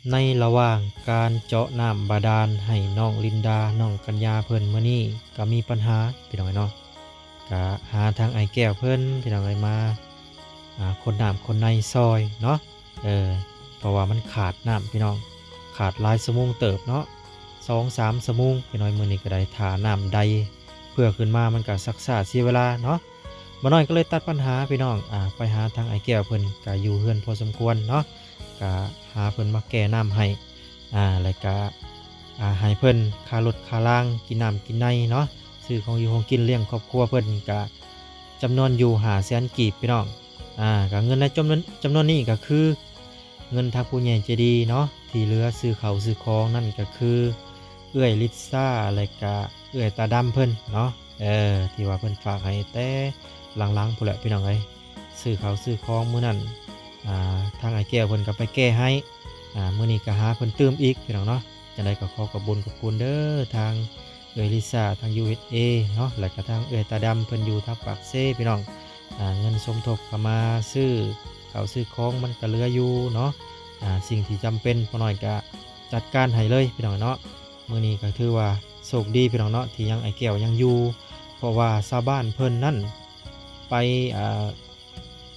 ໃນລະຫວ່າງການເຈາະນ້ຳບາດານໃຫ້ນ້ອງລິນດາ ນ້ອງກັນຍາເພິ່ນມື້ນີ້ກໍມີປັນຫາພີ່ນ້ອງເອີຍເນາະ, ກະຫາທາງອ້າຍແກ້ວເພິ່ນພີ່ນ້ອງເອີຍ ມາ ອ່າ ຂົນນ້ຳຂົນໃນຊ່ອຍເນາະ. ເອີ ເພາະວ່າມັນຂາດນ້ຳພີ່ນ້ອງ, ຂາດຫຼາຍຊົ່ວໂມງເຕີບເນາະ ສອງສາມຊົ່ວໂມງພີ່ນ້ອງເອີຍ. ມື້ນີ້ກໍໄດ້ຖ້ານ້ຳໄດເພື່ອຂຶ້ນມາ ມັນກໍຊັກຊ້າເສຍເວລາເນາະ. ບໍ່ນ້ອຍກໍເລີຍຕັດປັນຫາພີ່ນ້ອງ ອ່າ ໄປຫາທາງອ້າຍແກ້ວເພິ່ນ ກໍຢູ່ເຮືອນພໍສົມຄວນເນາະ, ກະຫາເພິ່ນມາແກ່ນ້ຳໃຫ້ ອ່າ ແລ້ວກະ ອ່າ ໃຫ້ເພິ່ນຄ່າລົດຄ່າລາງ ກິນນ້ຳກິນໃນເນາະ, ຊື້ຂອງຢູ່ຂອງກິນລ້ຽງຄອບຄົວເພິ່ນ ກະຈຳນວນຢູ່ຫ້າແສນກີບພີ່ນ້ອງ. ອ່າ ກະເງິນໃນຈຳນວນ ຈຳນວນນີ້ກະຄືເງິນທາງຜູ້ໃຫຍ່ໃຈດີເນາະ, ທີ່ເຫຼືອຊື້ເຂົ້າຊື້ຂອງນັ້ນກະຄືເອື້ອຍລິດຊາ ແລະກະເອື້ອຍຕາດຳເພິ່ນເນາະ. ເອີ ທີ່ວ່າເພິ່ນຝາກໃຫ້ແຕ່ຫຼັງໆພຸ້ນແຫຼະພີ່ນ້ອງເອີຍ, ຊື້ເຂົ້າຊື້ຂອງມື້ນັ້ນ ອ່າ ທາງອ້າຍແກ້ວເພິ່ນກໍໄປແກ່ໃຫ້ ອ່າ ມື້ນີ້ກໍຫາເພິ່ນຕື່ມອີກພີ່ນ້ອງເນາະ. ຈັ່ງໃດກໍຂໍຂອບບຸນຂອບຄຸນເດີ ທາງເອື້ອຍລິຊາທາງ ຢູເອສເອ ເນາະ ແລະກະທາງເອື້ອຍຕາດຳເພິ່ນຢູ່ທາງປາກເຊພີ່ນ້ອງ, ອ່າ ເງິນສົມທົບເຂົ້າມາຊື້ເຂົ້າຊື້ຂອງມັນກໍເຫຼືອຢູ່ເນາະ, ອ່າ ສິ່ງທີ່ຈຳເປັນພໍ່ນ້ອຍກະຈັດການໃຫ້ເລີຍພີ່ນ້ອງເນາະ. ມື້ນີ້ກໍຖືວ່າໂຊກດີພີ່ນ້ອງເນາະ ທີ່ຍັງ ອ້າຍແກ້ວຍັງຢູ່, ເພາະວ່າຊາວບ້ານເພິ່ນນັ້ນໄປ ອ່າ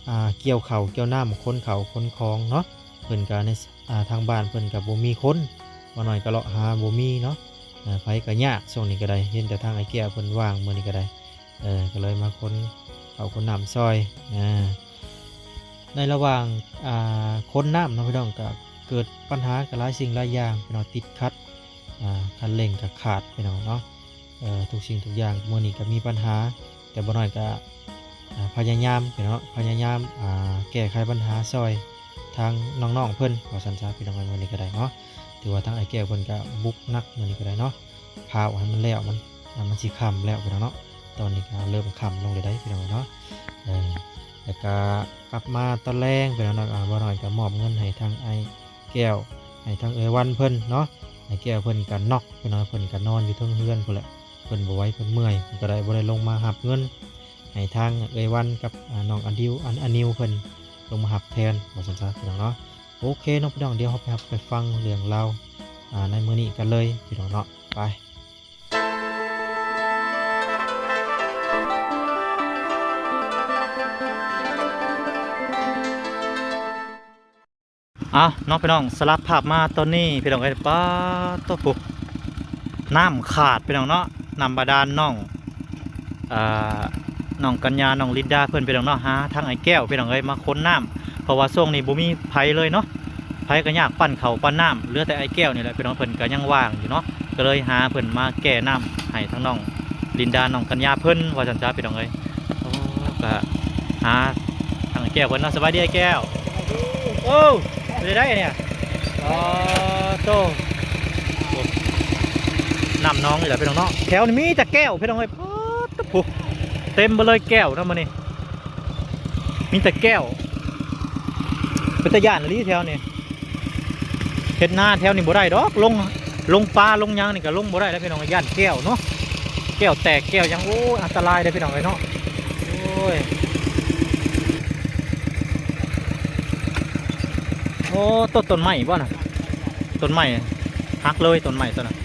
ອ່າ ກ່ຽວເຂົ້າກ່ຽວນ້ຳ ຂົນເຂົ້າຂົນຂອງເນາະ, ເພິ່ນກະໃນ ອ່າ ທາງບ້ານເພິ່ນກະບໍ່ມີຄົນ, ບໍ່ນ້ອຍກະເລາະຫາບໍ່ມີເນາະ. ອ່າ ໄປກະຍາກ ຊ່ວງນີ້ກະໄດ້ ເຫັນແຕ່ທາງອ້າຍແກ້ວເພິ່ນວ່າງມື້ນີ້ກະໄດ້, ເອີ ກະເລີຍມາຂົນເຂົ້າຂົນນ້ຳຊ່ອຍ. ອ່າ ໃນລະຫວ່າງ ອ່າ ຂົນນ້ຳເນາະພີ່ນ້ອງ ກະເກີດປັນຫາກະຫຼາຍສິ່ງຫຼາຍຢ່າງພີ່ນ້ອງ, ຕິດຂັດ ອ່າ ຄັນເລັ່ງກະຂາດພີ່ນ້ອງເນາະ. ເອີ ທຸກສິ່ງທຸກຢ່າງມື້ນີ້ກໍມີບັນຫາ, ແຕ່ບໍ່ນ້ອຍກໍ ອ່າ ພະຍາຍາມເນາະ ພະຍາຍາມ ອ່າ ແກ້ໄຂບັນຫາຊ່ອຍທາງນ້ອງໆເພິ່ນ ວ່າຊັ້ນຊະພີ່ນ້ອງເອີຍ. ມື້ນີ້ກໍໄດ້ເນາະ ຖືວ່າທາງອ້າຍແກ້ວເພິ່ນກໍບຸກໜັກມື້ນີ້ກໍໄດ້ເນາະ, ພ້າວໃຫ້ມັນແລ້ວ ມັນ ອ່າ ມັນຊິຄ່ຳແລ້ວພີ່ນ້ອງເນາະ. ຕອນນີ້ກໍເລີ່ມຄ່ຳລົງແລ້ວໄດ໋ພີ່ນ້ອງເອີຍເນາະ. ເອີ ແລ້ວກໍກັບມາຕອນແລງພີ່ນ້ອງເນາະ, ອ່າ ບໍ່ນ້ອຍກໍມອບເງິນໃຫ້ທາງອ້າຍ ແກ້ວ ໃຫ້ທາງເອື້ອຍວັນເພິ່ນເນາະ. ອ້າຍແກ້ວເພິ່ນກະນັອກພີ່ນ້ອງ, ເພິ່ນກະນອນຢູ່ເທິງເຮືອນພຸ້ນແຫຼະ, ເພິ່ນບໍ່ໄຫວ ເພິ່ນເມື່ອຍ, ເພິ່ນກະໄດ້ ບໍ່ໄດ້ລົງມາຮັບເງິນ, ໃຫ້ທາງເອື້ອຍວັນກັບ ອ່າ ນ້ອງອານິວ ອັນ ອານິວເພິ່ນລົງມາຮັບແທນ ວ່າຊັ້ນຊະພີ່ນ້ອງເນາະ. ໂອເຄເນາະພີ່ນ້ອງ, ດຽວເຮົາໄປຮັບໄປຟັງເລື່ອງລາວ ອ່າ ໃນມື້ນີ້ກັນເລີຍພີ່ນ້ອງເນາະ. ໄປ. ເອົາເນາະພີ່ນ້ອງ, ສະຫຼັບພາບມາຕອນນີ້ພີ່ນ້ອງເອີຍ, ປາດໂທ້ ນ້ຳຂາດພີ່ນ້ອງເນາະ, ນ້ຳບາດານນ້ອງ ອ່າ ນ້ອງກັນຍາ ນ້ອງລິນດາເພິ່ນພີ່ນ້ອງເນາະ, ຫາທາງອ້າຍແກ້ວພີ່ນ້ອງເອີຍ ມາຂົນນ້ຳ, ເພາະວ່າຊ່ວງນີ້ບໍ່ມີໃຜເລີຍເນາະ, ໃຜກໍຍາກ ປັ່ນເຂົ້າປັ່ນນ້ຳ ເຫຼືອແຕ່ອ້າຍແກ້ວນີ້ແຫຼະພີ່ນ້ອງ, ເພິ່ນກໍຍັງວ່າງຢູ່ເນາະ, ກໍເລີຍຫາເພິ່ນມາແກ່ນ້ຳໃຫ້ທາງນ້ອງລິນດາ ນ້ອງກັນຍາເພິ່ນ ວ່າຊັ້ນຊະພີ່ນ້ອງເອີຍ. ໂອ້ ກະຫາທາງອ້າຍແກ້ວເພິ່ນເນາະ. ສະບາຍດີອ້າຍແກ້ວ. ໂອ້ ເປັນໄດ໋ນີ້? ອໍ ໂຕ ນ້ຳໜອງນີ້ແຫຼະພີ່ນ້ອງເນາະ, ແຖວນີ້ມີແຕ່ແກ້ວພີ່ນ້ອງເອີຍ. ປາດໂທ້ ເຕັມເບິດເລີຍແກ້ວເນາະມື້ນີ້, ມີແຕ່ແກ້ວ. ເປັນຕາຢ້ານອີ່ຫຼີແຖວນີ້, ເຮັດນາແຖວນີ້ບໍ່ໄດ້ດອກ, ລົງ ລົງປ່າລົງຫຍັງນີ້ກໍລົງບໍ່ໄດ້ແລ້ວພີ່ນ້ອງ, ຢ້ານແກ້ວເນາະ, ແກ້ວແຕກແກ້ວຫຍັງ. ໂອ້ຍ ອັນຕະລາຍເດ້ພີ່ນ້ອງເອີຍເນາະ. ໂອ້ຍ ໂອ້ ຕົ້ນ ຕົ້ນໄມ້ບໍ່ນະ? ຕົ້ນໄມ້ຫັກເລີຍ ຕົ້ນໄມ້ຕົວນັ້ນ.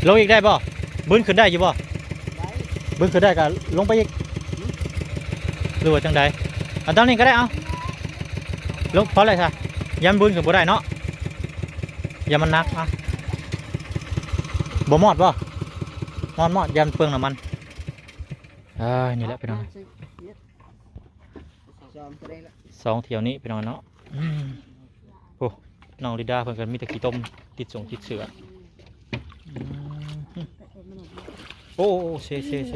ລົງອີກໄດ້ບໍ່? ບືນຂຶ້ນໄດ້ຢູ່ບໍ່? ບືນຂຶ້ນໄດ້ກໍລົງໄປອີກ ຫຼືວ່າຈັ່ງໃດ? ເອົາຕາມນີ້ກໍໄດ້ ເອົາ ລົງ ພໍແລ້ວຊະ, ຢ້ານບືນຂຶ້ນບໍ່ໄດ້ເນາະ, ຢ້ານມັນໜັກ. ເອົາ ບໍ່ມອດບໍ່? ມອດ ມອດ, ຢ້ານເປືອງນ້ຳມັນ. ເອີ ນີ້ແຫຼະພີ່ນ້ອງ, ສອງທ່ຽວນີ້ພີ່ນ້ອງເນາະ. ອືມ ໂອ້ ນ້ອງລິນດາເພິ່ນກໍມີແຕ່ຂີ້ຕົມ ຕິດສົງຕິດເສື້ອ. ອືມ ໂອ້ ເຊ ເຊ ເຊ.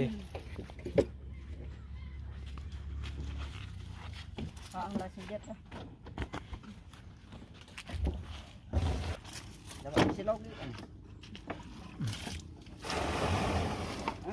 ແລ້ວມັນຊິລົງອີກ. ອືມ ອະ ອະ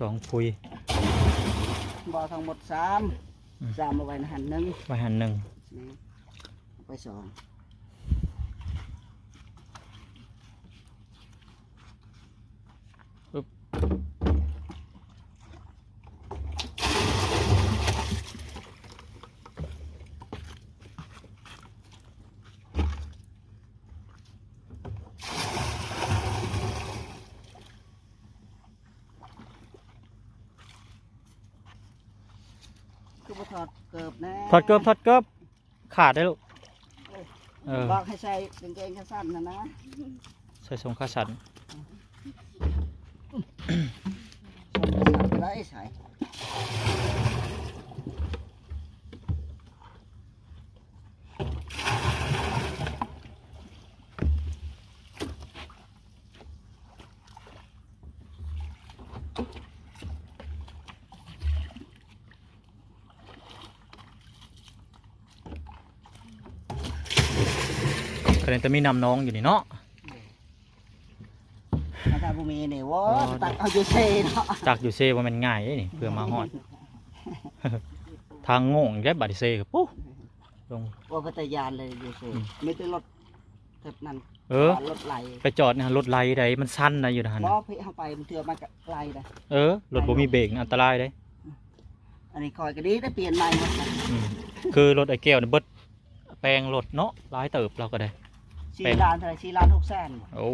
ສອງພຸຍ ບໍ່ ທັງໝົດສາມ ອືມ ສາມ ເອົາໄວ້ຫັ້ນໜຶ່ງ ໄວ້ຫັ້ນໜຶ່ງ ນີ້ ເອົາໄປສອງ ຄືບໍ່ຖອດເກີບແດ່? ຖອດເກີບ ຖອດເກີບ. ຂາດເດ້ລູກ ເອີ ບອກໃຫ້ໃສ່ກາງເກງຂາສັ້ນຫັ້ນນະ ໃສ່ສົ້ງຂາສັ້ນ ສົ້ງຂາສັ້ນກໍໄດ້ໃສ່. ຄະແນນແຕ່ມີນ້ຳໜອງຢູ່ນີ້ເນາະ ຖ້າບໍ່ມີນີ້ ໂອ້ຍ ອໍ ຕັກເອົາຢູ່ເຊເນາະ ຕັກຢູ່ເຊບໍ່ແມ່ນງ່າຍເດ້ນີ້ ເພື່ອມາຮອດ ທາງໂງງອີກແລ້ວ ບາດນີ້ເຊກໍ ໂອ້ ລົງ ໂອ້ ເປັນຕາຢ້ານເລີຍຢູ່ເຊ ອືມ ມີແຕ່ລົດ ເທິບນັ້ນ ເອີ ລົດໄຫຼ ໄປຈອດໃນຫັ້ນ ລົດໄຫຼໃດ໋ ມັນຊັນໃດ໋ ຢູ່ຫັ້ນ ບໍ່ ເພາະເຮົາໄປບາງເທື່ອມັນກໍໄຫຼໃດ໋ ເອີ ລົດບໍ່ມີເບຣກ ອັນຕະລາຍເດ້. ອັນນີ້ຂ້ອຍກໍດີ ໄດ້ປ່ຽນໃໝ່ໝົດ ອືມ ຄືລົດອ້າຍແກ້ວນີ້ເບິດ ແປງລົດເນາະ ຫຼາຍເຕີບລາວກໍໄດ້ ສີ່ລ້ານເທົ່າໃດ ສີ່ລ້ານຫົກແສນ ໂອ້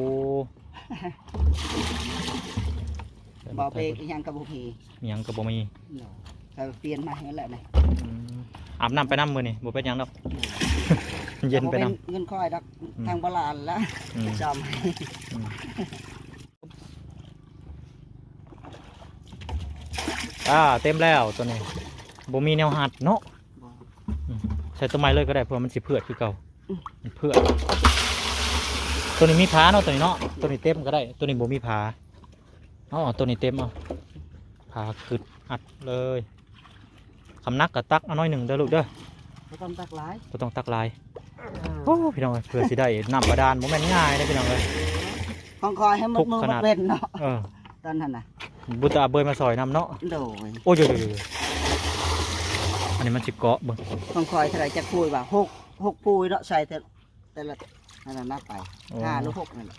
ບໍ່ ເບຣກອີ່ຫຍັງກໍບໍ່ມີ ອີ່ຫຍັງກໍບໍ່ມີ ເນາະ ກໍປ່ຽນໃໝ່ຫັ້ນແຫຼະນີ້ ອືມ ອາບນ້ຳໄປນຳມື້ນີ້ ບໍ່ເປັນຫຍັງດອກ ເນາະ ເຢັນໄປນຳ ບໍ່ແມ່ນເງິນຂ້ອຍດອກ ອືມ ທາງໂບລານລະ ອືມ ຈອມໃຫ້ ອືມ ອ່າ ເຕັມແລ້ວໂຕນີ້ ບໍ່ມີແນວຮັດເນາະ ບໍ່ ອືມ ໃສ່ໂຕໃໝ່ເລີຍກໍໄດ້ ເພາະວ່າມັນຊິເຜືອດຄືເກົ່າ ອືມ ມັນເຜືອດ ໂຕນີ້ມີຝາເນາະ ໂຕນີ້ເນາະ ໂຕນີ້ເຕັມກໍໄດ້ ໂຕນີ້ບໍ່ມີຝາ ເອົາ ເອົາໂຕນີ້ເຕັມ ເອົາ ຝາຂຶດອັດເລີຍ ຄຳໜັກກໍຕັກເອົາໜ້ອຍໜຶ່ງເດີລູກເດີ ບໍ່ຕ້ອງຕັກຫຼາຍ ບໍ່ຕ້ອງຕັກຫຼາຍ ເອີ ໂອ້ ພີ່ນ້ອງເອີຍ ເພື່ອຊິໄດ້ນ້ຳບາດານບໍ່ແມ່ນງ່າຍເດ້ພີ່ນ້ອງເອີຍ ຂອງຂ້ອຍໃຫ້ໝົດມື້ ທຸກຂະໜາດ ໝົດເວັນເນາະ ເອີ ຕອນນັ້ນນະ ບຸດຕາເບີຍມາຊ່ອຍນຳເນາະ ໂດຍ ໂອ້ຍ ໂອ້ຍ ອັນນີ້ມັນຊິເກາະເບິ່ງ ຂອງຂ້ອຍເທົ່າໃດຈັກພຸຍວ່າ ຫົກ ຫົກພຸຍເນາະ ໃສ່ແຕ່ ແຕ່ລະ ອັນນັ້ນນະໄປ ໂອ້ ຫ້າ ຫຼື ຫົກ ນັ້ນແຫຼະ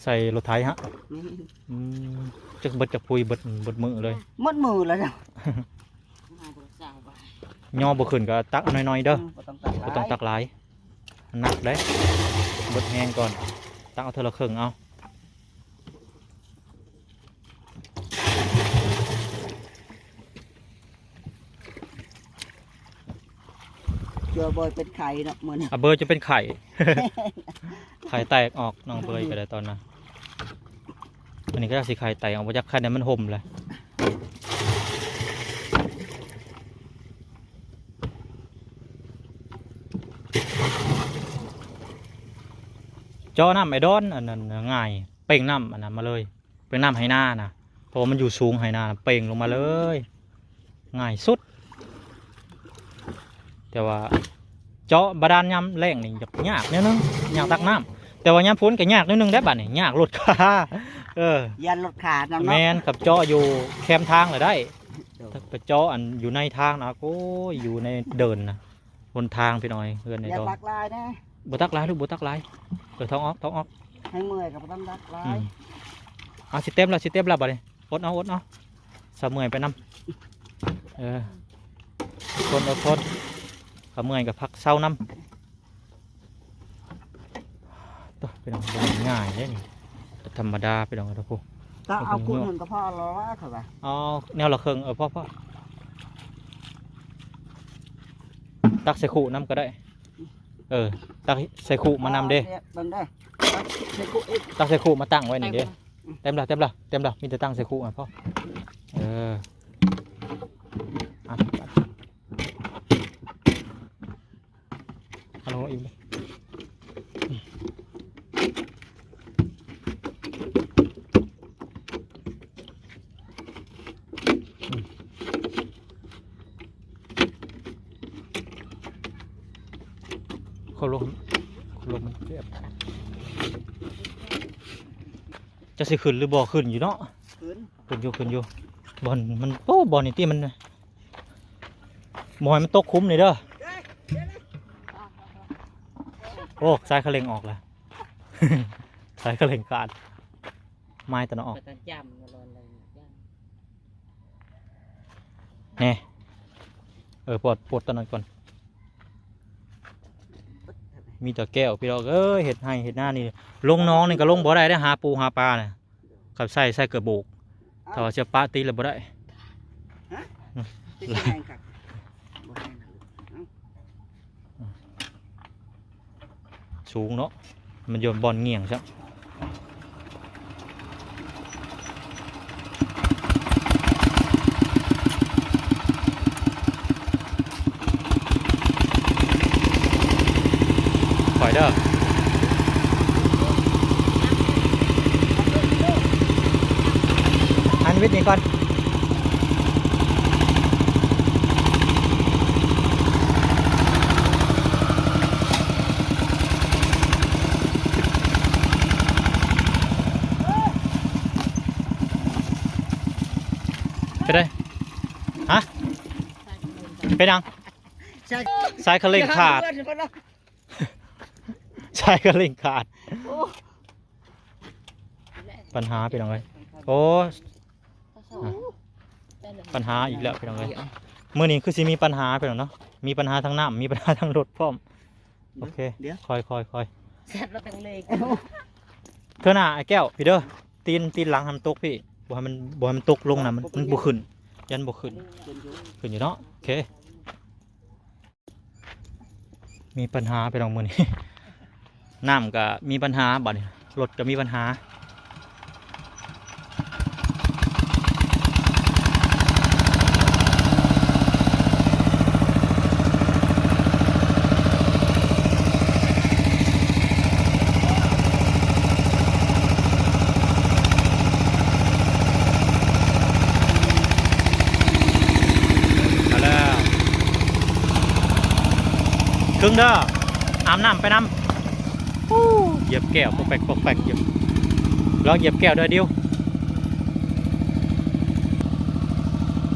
ໃສ່ລົດໄຖຮະ ແມ່ນ ອືມ ຈັກເບິດຈັກພຸຍ ເບິດ ເບິດມື້ເລີຍ ໝົດມື້ແລ້ວເນາະ ຍໍບໍ່ຂຶ້ນກໍຕັກເອົາໜ້ອຍໆເດີ ອືມ ບໍ່ຕ້ອງຕັກຫຼາຍ ບໍ່ຕ້ອງຕັກຫຼາຍ ໜັກເດ້ ເບິດແຮງກ່ອນ ຕັກເອົາເທື່ອລະເຄິ່ງເອົາ. ເກືອບໍ່ເປັນໄຂ້ເນາະ ມື້ນີ້ ອາເບີຈະເປັນໄຂ້ ໄຂ້ແຕກອອກ ນ້ອງເບີກໍໄດ້ຕອນນັ້ນ ອັນນີ້ກໍຊິໄຂ້ແຕກອອກ ບໍ່ຈັກໄຂ້ໃດມັນຫົ່ມແຫຼະ. ເຈາະນ້ຳໄອ້ດອນ ອັນນັ້ນງ່າຍ ເປັ່ງນ້ຳອັນນັ້ນມາເລີຍ ເປັ່ງນ້ຳໄຮ່ນານະ ເພາະວ່າມັນຢູ່ສູງໄຮ່ນານະ ເປັ່ງລົງມາເລີຍ ງ່າຍສຸດ. ແຕ່ວ່າເຈາະບາດານຍາມແລ້ງນີ້ຍາກ ຍາກແນວໜຶ່ງ ຍາກຕັກນ້ຳ ແຕ່ວ່າຍາມຝົນກໍຍາກແນວໜຶ່ງໄດ໋ ບາດນີ້ຍາກລົດຄາ ເອີ ຢ້ານລົດຄານຳເນາະ ແມ່ນ ຄັນເຈາະຢູ່ແຄມທາງລະໄດ້ ໂດຍ ໄປເຈາະອັນຢູ່ໃນທາງນະ ໂອ້ຍ ຢູ່ໃນເດີ່ນນະ ຫົນທາງພີ່ນ້ອງ ເຮືອນໃນດອນ ຢ່າຕັກຫຼາຍນະ ບໍ່ຕັກຫຼາຍລູກ ບໍ່ຕັກຫຼາຍ ເອີ ທ້ອງອອກ ທ້ອງອອກ ໃຫ້ເມື່ອຍກໍບໍ່ຕ້ອງຕັກຫຼາຍ ອືມ ເອົາ ຊິເຕັມແລ້ວ ຊິເຕັມແລ້ວບາດນີ້ ອົດເອົາ ອົດເອົາ ສາວເມື່ອຍໄປນຳ ເອີ ທົນ ອົດທົນ ຖ້າເມື່ອຍກໍພັກເຊົານຳ. ໂຕ ພີ່ນ້ອງ ບໍ່ແມ່ນງ່າຍເດ້ນີ້ ບໍ່ທຳມະດາພີ່ນ້ອງເອີຍ ໂອ້ໂຫ ຕາເອົາຄຸນໜຶ່ງກໍພໍແລ້ວວ່າ ເຂົາວ່າ ເອົາແນວລະເຄິ່ງ ເອີ ພໍ ພໍ ຕັກໃສ່ຄຸນຳກໍໄດ້ ເອີ ຕັກໃສ່ຄຸມານຳເດ້ ເບິ່ງເດີ ຕັກໃສ່ຄຸອີກ ຕັກໃສ່ຄຸມາຕັ້ງໄວ້ນີ້ເດ້ ເຕັມລະ ເຕັມລະ ເຕັມລະ ມີແຕ່ຕັ້ງໃສ່ຄຸ ອະ ພໍ ເອີ ອັດ ອັດ ເອົາລົງອີກເດ້ ເຂົ້າລົມ ເຂົ້າລົມມັນແຄບ ຈັກຊິຂຶ້ນຫຼືບໍ່ ຂຶ້ນຢູ່ເນາະ ຂຶ້ນ ຂຶ້ນຢູ່ ຂຶ້ນຢູ່ ບ່ອນມັນ ໂອ້ ບ່ອນນີ້ຕິ ມັນ ບໍ່ໃຫ້ມັນຕົກຂຸມນີ້ເດີ. ໂອ້ ສາຍຄັນເລັ່ງອອກແລ້ວ ສາຍຄັນເລັ່ງຂາດ ໄມ້ຕົວນັ້ນອອກ ໄປຕາຈ້ຳນະ ລອນໄລ ແນ່ ເອີ ປອດ ປອດຕົວນັ້ນກ່ອນ. ມີແຕ່ແກ້ວພີ່ນ້ອງເອີຍ ເຮັດໄຮ່ເຮັດນານີ້ ລົງໜອງນີ້ກໍລົງບໍ່ໄດ້ເດ້ ຫາປູຫາປານະ ຄັນໃສ່ ໃສ່ກະໂບກ ຖ້າວ່າຊິປະຕິແລ້ວບໍ່ໄດ້. ຮະ? ຕິແຮງຄັກ ບໍ່ແຮງ ເອົ້າ. ສູງເນາະ ມັນຢູ່ບ່ອນງຽງຊະ ຂ້ອຍເດີ ອັນວິດນີ້ກ່ອນ. ເປັນໃດ? ຮະ? ເປັນຫຍັງ? ສາຍ ສາຍຄັນເລັ່ງຂາດ ສາຍຄັນເລັ່ງຂາດ ໂອ້ ບັນຫາພີ່ນ້ອງເອີຍ ໂອ້ ອ່ະ ບັນຫາອີກແລ້ວພີ່ນ້ອງເອີຍ ມື້ນີ້ຄືຊິມີບັນຫາພີ່ນ້ອງເນາະ ມີບັນຫາທັງນ້ຳ ມີບັນຫາທັງລົດພ້ອມ. ໂອເຄ ດຽວ ຄ່ອຍໆໆ ແຊບແລ້ວຕັງເລກ ເທື່ອໜ້າອ້າຍແກ້ວ ພີ່ເດີ ຕີນ ຕີນຫຼັງໃຫ້ມັນຕົກພີ່ ບໍ່ໃຫ້ມັນ ບໍ່ໃຫ້ມັນຕົກລົງນະ ມັນ ມັນບໍ່ຂຶ້ນ ຢ້ານບໍ່ຂຶ້ນ ຂຶ້ນຢູ່ເນາະ ໂອເຄ. ມີບັນຫາພີ່ນ້ອງມື້ນີ້ ນ້ຳກໍມີບັນຫາ ບັດນີ້ລົດກໍມີບັນຫາ. ມາແລ້ວ ຄຶ່ງເດີ ອາບນ້ຳໄປນຳ. ໂອ້ ຢຽບແກ້ວ ປອກແປກ ປອກແປກ ຢຽບ ລອງຢຽບແກ້ວເດີດິວ.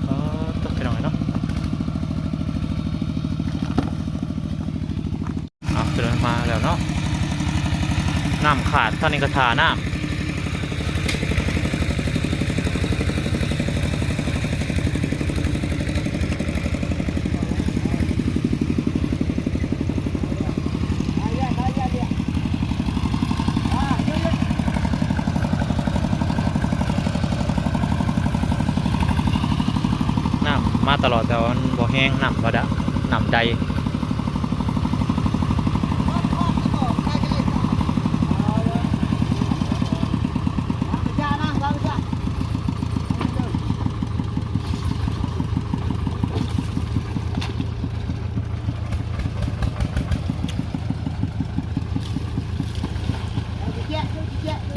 ອໍ ຕົກໄປໜ້ອຍເນາະ ເອົາ ເດີນມາແລ້ວເນາະ ນ້ຳຂາດ ທາງນີ້ກໍຖ້ານ້ຳ. ນ້ຳມາຕະຫຼອດ ແຕ່ວ່າມັນບໍ່ແຮງ ນ້ຳບາດານ ນ້ຳໃດ.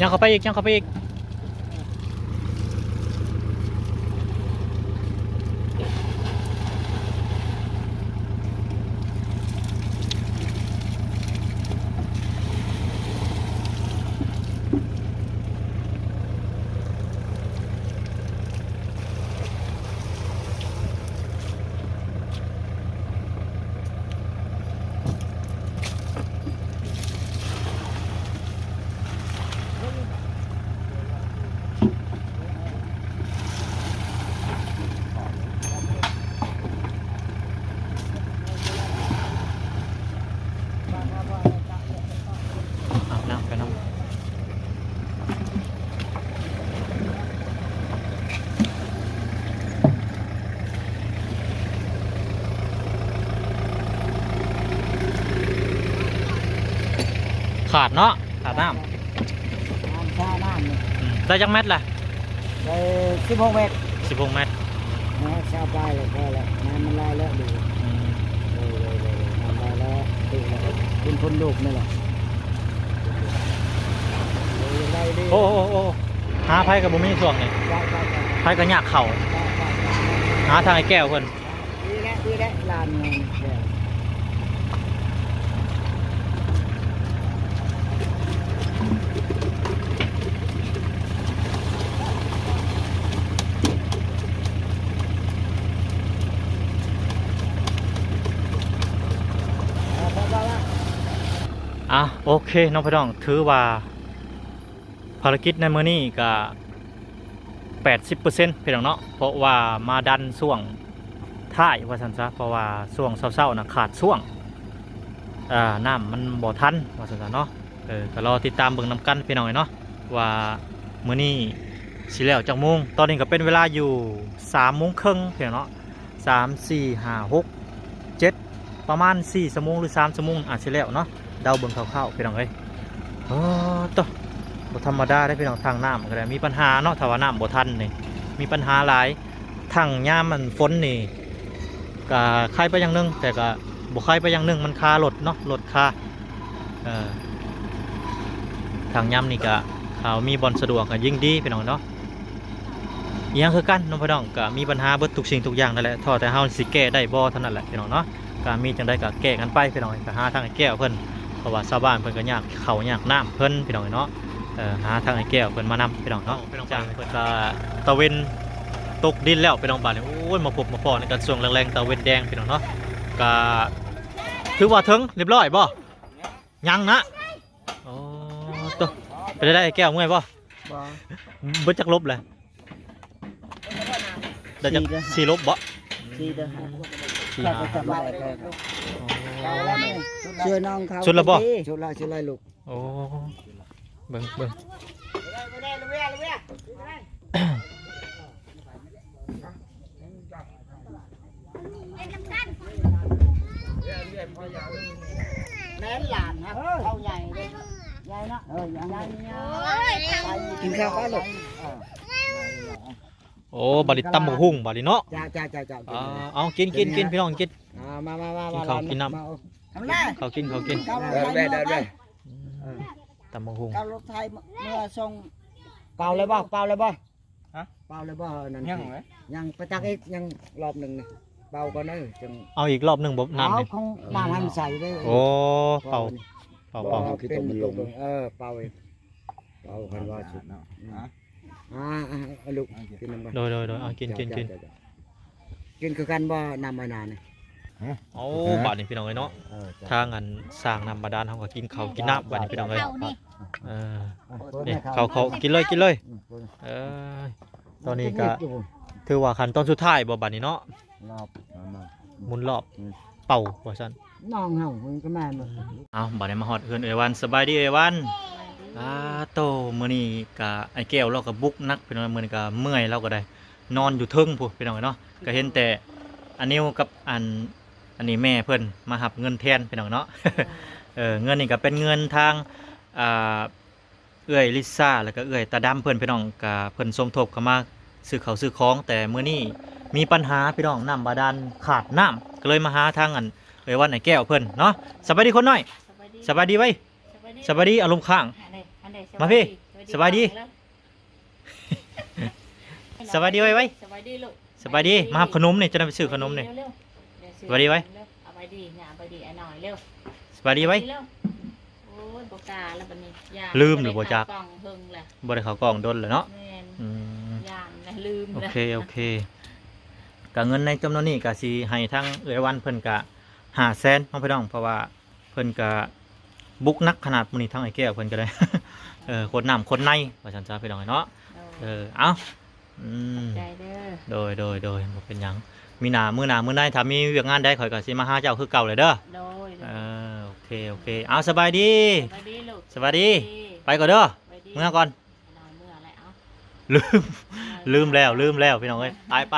ຍ່າງເຂົ້າໄປອີກ ຍ່າງເຂົ້າໄປອີກ. ອາບນ້ຳໄປນຳ. ຂາດເນາະ ຂາດນ້ຳ ນ້ຳຊາ ນ້ຳນີ້ ອືມ ໄດ້ຈັກແມັດລະ? ໄດ້ສິບຫົກແມັດ ສິບຫົກແມັດ ແມ່ນຊາວປາຍແລ້ວ ພໍແລ້ວ ນ້ຳມັນຫຼາຍແລ້ວ ດີ ອືມ ໂດຍໆໆ ນ້ຳຫຼາຍແລ້ວ ຖືກແລ້ວ ເປັນຄົນລູກນີ້ແຫຼະ ໂອ້ ໂອ້ ໂອ້ ຫາໃຜກໍບໍ່ມີຊ່ວງນີ້ ໃຜກໍຍາກເຂົ້າ ຫາທາງອ້າຍແກ້ວເພິ່ນ. ດີແລ້ວ ດີແລ້ວ ຫຼານເງິນແກ້ວ ອາບນ້ຳໄປນຳ. ອ່ະ ໂອເຄເນາະພີ່ນ້ອງ ຖືວ່າພາລະກິດໃນມື້ນີ້ກະແປດສິບເປີເຊັນ ພີ່ນ້ອງເນາະ ເພາະວ່າມາດັນຊ່ວງທ້າຍວ່າຊັ້ນຊະ ເພາະວ່າຊ່ວງເຊົ້າໆນະຂາດຊ່ວງ ອ່າ ນ້ຳມັນບໍ່ທັນວ່າຊັ້ນຊະເນາະ. ເອີ ກໍລໍຕິດຕາມເບິ່ງນຳກັນພີ່ນ້ອງເອີຍເນາະ ວ່າມື້ນີ້ຊິແລ້ວຈັກໂມງ. ຕອນນີ້ກໍເປັນເວລາຢູ່ສາມໂມງເຄິ່ງພີ່ນ້ອງເນາະ ສາມ ສີ່ ຫ້າ ຫົກ ເຈັດ ປະມານສີ່ຊົ່ວໂມງ ຫຼື ສາມຊົ່ວໂມງອາດຊິແລ້ວເນາະ ເດົາເບິ່ງຄ່າວໆ ພີ່ນ້ອງເອີຍ. ໂອ້ ໂຕ ບໍ່ທຳມະດາເດ້ພີ່ນ້ອງ ທາງນ້ຳກໍໄດ້ມີບັນຫາເນາະ ຖ້າວ່ານ້ຳບໍ່ທັນນີ້ມີບັນຫາຫຼາຍ. ທັງຍາມມັນຝົນນີ້ກໍໄຄໄປຢ່າງໜຶ່ງ ແຕ່ກໍບໍ່ໄຄໄປຢ່າງໜຶ່ງ ມັນຄາລົດເນາະ ລົດຄາ. ເອີ ທາງຍາມນີ້ກໍຖ້າມີບ່ອນສະດວກກໍຍິ່ງດີພີ່ນ້ອງເນາະ. ອີຫຍັງຄືກັນເນາະພີ່ນ້ອງ ກໍມີບັນຫາເບິດທຸກສິ່ງທຸກຢ່າງນັ້ນແຫຼະ ທໍ່ແຕ່ເຮົາຊິແກ້ໄດ້ບໍ່ເທົ່ານັ້ນແຫຼະພີ່ນ້ອງເນາະ. ກໍມີຈັ່ງໃດກໍແກ້ກັນໄປພີ່ນ້ອງ ກໍຫາທາງອ້າຍແກ້ວເພິ່ນ ເພາະວ່າຊາວບ້ານເພິ່ນກໍຍາກເຂົ້າຍາກນ້ຳເພິ່ນພີ່ນ້ອງເນາະ. ເອີ ຫາທາງອ້າຍແກ້ວເພິ່ນມານຳພີ່ນ້ອງເນາະ. ຈ້າງເພິ່ນກໍຕາເວັນຕົກດິນແລ້ວພີ່ນ້ອງ ບາດນີ້ ໂອ້ຍ ມາພົບມາພໍ້ກັນຊ່ວງແລງໆ ຕາເວັນແດງພີ່ນ້ອງເນາະ. ກໍຖືວ່າເຖິງຮຽບຮ້ອຍບໍ່? ຍັງນະ. ໂອ້ ໂຕ ເປັນໃດອ້າຍແກ້ວ ເມື່ອຍບໍ່? ບໍ່ ເບິດຈັກລົບແລ້ວ? ໄດ້ຈັກ ສີ່ເດີ ສີ່ລົບບໍ່? ສີ່ເດີ ຫ້າ ສີ່ ຫ້າ ໄດ້ແລ້ວ ຊ່ວຍນ້ອງເຂົາ ສຸດແລ້ວບໍ່? ສຸດແລ້ວ ສຸດແລ້ວລູກ. ໂອ້ ເບິ່ງ ເບິ່ງ ແມ່ນຫຼານຫັ້ນ ເຂົາໃຫຍ່ເດ້ ໃຫຍ່ເນາະ ເອີ ໃຫຍ່ ກິນເຂົ້າກ່ອນລູກ. ໂອ້ ບາດນີ້ຕຳບັກຫຸ່ງບາດນີ້ເນາະ. ຈ້າ ຈ້າ ຈ້າ ຈ້າ ເອົາ ກິນ ກິນ ກິນ ພີ່ນ້ອງກິນ. ອ່າ ມາ ມາ ມາ ກິນເຂົ້າກິນນ້ຳ ເຂົ້າກິນ ເຂົ້າກິນ. ເດີແມ່ ເດີແມ່. ອືມ ຕຳບັກຫຸ່ງ ເອົາລົດໄຖເມືອສົ່ງ. ເປົ່າແລ້ວບໍ່? ເປົ່າແລ້ວບໍ່? ຮະ ເປົ່າແລ້ວບໍ່? ອັນນັ້ນ ຍັງເລີຍ ຍັງໄປຕັກອີກ ຍັງລອບໜຶ່ງນີ້ ເປົ່າກ່ອນເດີ ຈັ່ງເອົາອີກລອບໜຶ່ງບໍ່ ນ້ຳນີ້? ເອົາ ຂອງນ້ຳໃຫ້ມັນໃສເດີ. ໂອ້ ເປົ່າ ເປົ່າ ເປົ່າ ເປົ່າ ເອີ ເປົ່າອີກ ເປົ່າຄັນວ່າສຸດເນາະ. ອ່າ ອ່າ ອ່າ ລູກ ກິນນຳກັນ. ໂດຍ ໂດຍ ໂດຍ ເອົາ ກິນ ກິນ ກິນ ກິນຄືກັນບໍ່ ນ້ຳບາດານນີ້? ໂອ້ ບາດນີ້ພີ່ນ້ອງເອີຍເນາະ ເອີ ທາງອັນສ້າງນ້ຳບາດານເຮົາກໍກິນເຂົ້າກິນນ້ຳບາດນີ້ພີ່ນ້ອງເອີຍ. ເອີ ເຂົ້າ ເຂົ້າ ກິນເລີຍ ກິນເລີຍ. ເອີ ຕອນນີ້ກໍຖືວ່າຂັ້ນຕອນສຸດທ້າຍບໍ່ບາດນີ້ເນາະ ໝຸນລອບ ເປົ່າວ່າຊັ້ນ ນ້ອງເຮົາມັນກໍມາ. ເອົາ ບາດນີ້ມາຮອດເຮືອນເອື້ອຍວັນ. ສະບາຍດີເອື້ອຍວັນ. ອາໂຕ ມື້ນີ້ກະອ້າຍແກ້ວລາວກະບຸກໜັກພີ່ນ້ອງ ມື້ນີ້ກະເມື່ອຍ ລາວກະໄດ້ນອນຢູ່ເທິງພຸ້ນພີ່ນ້ອງເນາະ. ກະເຫັນແຕ່ອານິວກັບອັນ ອັນນີ້ແມ່ເພິ່ນມາຮັບເງິນແທນພີ່ນ້ອງເນາະ. ເອີ ເງິນນີ້ກະເປັນເງິນທາງ ອ່າ ເອື້ອຍລິຊາ ແລ້ວກະເອື້ອຍຕາດຳເພິ່ນພີ່ນ້ອງ ກະເພິ່ນສົມທົບເຂົ້າມາຊື້ເຂົ້າຊື້ຂອງ. ແຕ່ມື້ນີ້ມີບັນຫາພີ່ນ້ອງ ນ້ຳບາດານຂາດນ້ຳ ກະເລີຍມາຫາທາງອັນເອື້ອຍວັນ ອ້າຍແກ້ວເພິ່ນເນາະ. ສະບາຍດີຄົນນ້ອຍ. ສະບາຍດີໄວ. ສະບາຍດີ ອາລົມຄ້າງ. ມາພີ້ ສະບາຍດີ. ສະບາຍດີໄວໄວ. ສະບາຍດີລູກ. ສະບາຍດີ ມາຮັບຂະໜົມນີ້ ຈະໄດ້ໄປຊື້ຂະໜົມນີ້. ສະບາຍດີໄວ. ສະບາຍດີ ສະບາຍດີອ້າຍນ້ອຍເລັວ. ສະບາຍດີໄວ. ໂອ້ຍ ບໍ່ກ້າແລ້ວບັດນີ້ ຢ້ານ ລືມຫຼືບໍ່ຈັກ ບໍ່ໄດ້ເຂົ້າກ້ອງເຫິງແລ້ວ ບໍ່ໄດ້ເຂົ້າກ້ອງດົນແລ້ວເນາະ. ແມ່ນ ອືມ ຢ້ານແລ້ວ ລືມແລ້ວ. ໂອເຄ ໂອເຄ ກະເງິນໃນຈຳນວນນີ້ກະຊິໃຫ້ທາງເອື້ອຍວັນເພິ່ນກະຫ້າແສນເນາະພີ່ນ້ອງ ເພາະວ່າ ເພິ່ນກະບຸກໜັກຂະໜາດມື້ນີ້ ທາງອ້າຍແກ້ວເພິ່ນກະໄດ້ ເອີ ຄົນນ້ຳຄົນໃນວ່າຊັ້ນຊະພີ່ນ້ອງເນາະ. ເອີ ເອົ້າ ອືມ ໂດຍ ໂດຍ ໂດຍ ບໍ່ເປັນຫຍັງ. ມີໜ້າ ມື້ໜ້າມື້ໃນ ຖ້າມີວຽກງານໃດ ຂ້ອຍກະຊິມາຫາເຈົ້າຄືເກົ່າແຫຼະເດີ. ໂດຍ ເອີ ໂອເຄ ໂອເຄ ເອົາ ສະບາຍດີ. ສະບາຍດີລູກ. ສະບາຍດີ ໄປກ່ອນເດີ. ເມືອກ່ອນ ເມືອແລ້ວ ລືມ ລືມແລ້ວ ລືມແລ້ວພີ່ນ້ອງເອີຍ. ໄປ ໄປ.